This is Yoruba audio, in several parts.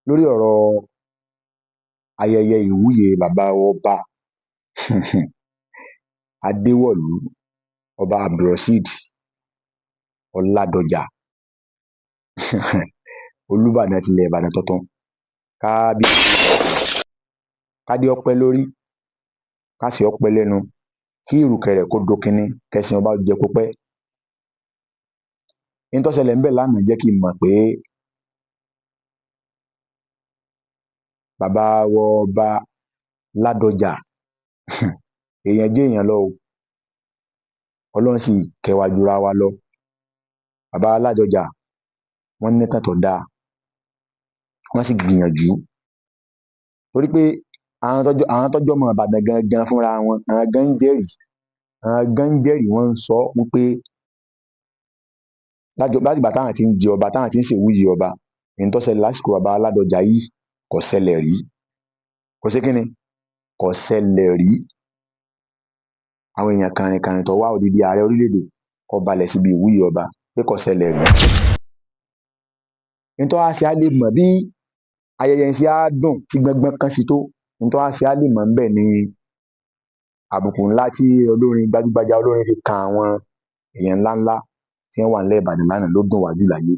Lórí ọ̀rọ̀ ayẹyẹ ìwúyè bàbá wa ọba Adéwọ̀lú, Ọba Abdulrasheed Ọládọjà, Olúbàdàn tilẹ̀ Ìbàdàn tuntun. Kádé ó pẹ́ lórí, káṣẹ ó pẹ́ lẹ́nu, kí ìrùkẹ̀rẹ̀ kó dókínní, kẹṣin ọba jẹ kó pẹ́. N tó ṣẹlẹ̀ ńbẹ̀ lánàá jẹ́ kí n mọ̀ pé bàbá wa ọba Ládọjà èèyàn jẹ́ èèyàn lọ o. Ọlọ́run sì kẹ́ wa jura wa lọ. Bàbá Ládọjà, wọ́n nítàn tó dáa, wọ́n sì gbìyànjú. Torí pé àwọn tọ́jọ́ ọmọ Ìbàdàn gangan fúnra wọn, àwọn gan ń jẹ́rìí, àwọn gan ń jẹ́rìí, wọ́n ń sọ wípé látìgbà táwọn ti ń jẹ ọba, táwọn ti ń ṣèwúyè ọba, n tó ṣẹlẹ̀ lásìkò bàbá Ládọjà yìí kò ṣẹlẹ̀ rí. Kò ṣe kíni? Kò ṣẹlẹ̀ rí. Àwọn èèyàn kànrìnkànrìn tó wá, odidi ààrẹ orílẹ̀-èdè kó balẹ̀ síbi ìwúyè ọba, pé kò ṣẹlẹ̀ rí. N tó wá ṣe á lè mọ̀ bí ayẹyẹ ṣe á dùn tí gbọ́ngbọ́n kan sí tó, n tó wá ṣe á lè mọ̀ ńbẹ̀ ni àbùkù ńlá tí olórin, gbajúgbajà olórin, fi kan àwọn èèyàn ńláńlá tí wọ́n wà nílẹ̀ Ìbàdàn lánàá ló dùn wá jù láyé.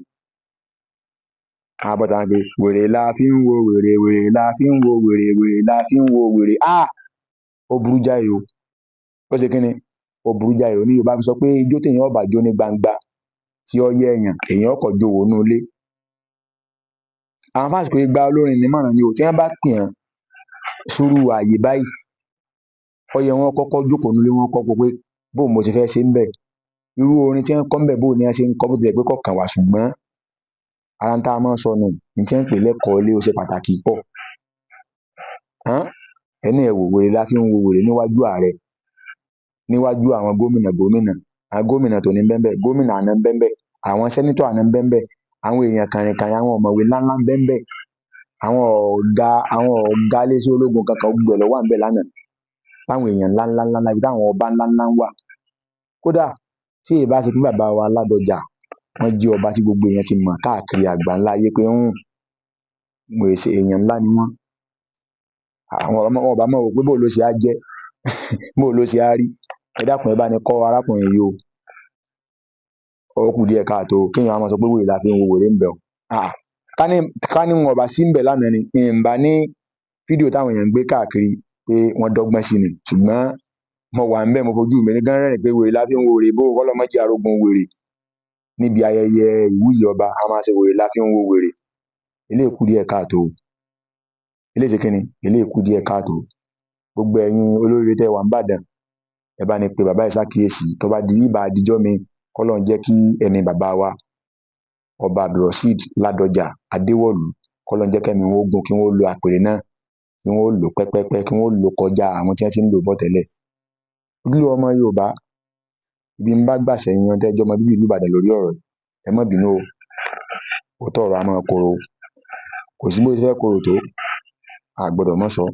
Àwọn bọ́ta pé wèrè la fi ń wo wèrè, wèrè la fi ń wo wèrè, wèrè la fi ń wo wèrè. Ah! Ó burú jáì o. Ó ṣe kíni? Ó burú jáì o. Ní Yorùbá fi sọ pé ijó téèyàn ó bá jó ní gbangba tí ó yẹ èèyàn, èèyàn ó kọ́ jó wò nínú ilé. Àwọn fásitì gba olórin nímọ̀ràn ni o. Tí wọ́n bá pè wọ́n sírú ààyè báyìí, ó yẹ wọ́n kọ́kọ́ jókòó nílé, wọ́n kọ́ pé bó mo ṣe fẹ́ ṣe ń bẹ̀, irú orin tí wọ́n kọ́ ń bẹ̀, bó ni wọ́n ṣe ń kọ́, bó tilẹ̀ pé kọ̀ọ̀kan wá. Ṣùgbọ́n ara ń tá a máa ń sọ nù ní tí wọ́n ń pè lẹ́kọ̀ọ́ ilé, ó ṣe pàtàkì pọ̀. Ẹni ẹ̀ wò, wèrè la fi ń wo wèrè níwájú ààrẹ, níwájú àwọn gómìnà gómìnà, àwọn gómìnà tòní ń bẹ́ńbẹ́, gómìnà àná ń bẹ́ńbẹ́, àwọn senator àná ń bẹ́ńbẹ́, àwọn èèyàn kànrìnkànrìn, àwọn ọ̀mọ̀wé ńláńlá ń bẹ́ńbẹ́, àwọn ọ̀gá iléeṣẹ́ ológun kankan, gbogbo ẹ̀ ló wà ńbẹ̀ lánàá, láwọn èèyàn ńláńlá ńláńlá, ibi táwọn ọba ńláńlá ń wà. Kódà tí èyí bá ṣe pé bàbá wa Ládọjà, wọ́n jẹ́ ọba tí gbogbo èèyàn ti mọ̀ káàkiri àgbáńlá ayé pé ń wọ́n ṣe èèyàn ńlá ni wọ́n, àwọn ọmọ wọn ọba máa wò pé bó ló ṣe á jẹ́, bó ló ṣe á rí. Ẹ dákun, ẹ bá ní kọ́ arákùnrin yìí o. Ó kù díẹ̀ káàtó kéèyàn á máa sọ pé wèrè la fi ń wo wèrè ń bẹ̀ ọ́. Ká ní wọn ọba sí ń bẹ̀ lánàá ni ìǹbá ní fídíò táwọn èèyàn ń gbé káàkiri pé wọ́n dọ́gbọ́n sí ni, ṣùgbọ́n mo wà ń bẹ̀, mo fojú mi ní gán rẹ́rìn pé wèrè la fi ń wo wèrè, bó kọ́lọ́mọ́jì arógun wèrè níbi ayẹyẹ ìwúyè ọba, a máa ṣe wèrè la fi ń wo wèrè. Eléyìí kù díẹ̀ káàtó. Eléyìí ṣe kíni? Eléyìí kù díẹ̀ káàtó. Gbogbo ẹ̀yin olóríire tẹ́ wà n'Ìbàdàn, ẹ bá ní pe bàbá yìí ṣàkíyèsí. Tó bá di ìbá àdíjọ́ mi, kọ́lọ́run jẹ́ kí ẹ̀mí bàbá wa Ọba Abdulrasheed Ládọjà Adéwọ̀lú, kọ́lọ́run jẹ́ kẹ́mi wọn ó gùn, kí wọ́n lo àpèrè náà, kí wọ́n lò pẹ́pẹ́pẹ́, kí wọ́n lò kọjá àwọn tí wọ́n ti ń lò bọ̀ tẹ́lẹ̀. Ojúlówó ọmọ Yorùbá, ibi ń bá gbà sẹ́yìn tẹ́jọ́ ọmọ bíbí ìlú Ìbàdàn lórí ọ̀rọ̀ yìí, ẹ má bínú o. Òótọ́ ọ̀rọ̀ a máa korò, kò sí bó ṣe fẹ́ korò tó, a gbọ́dọ̀ má sọ.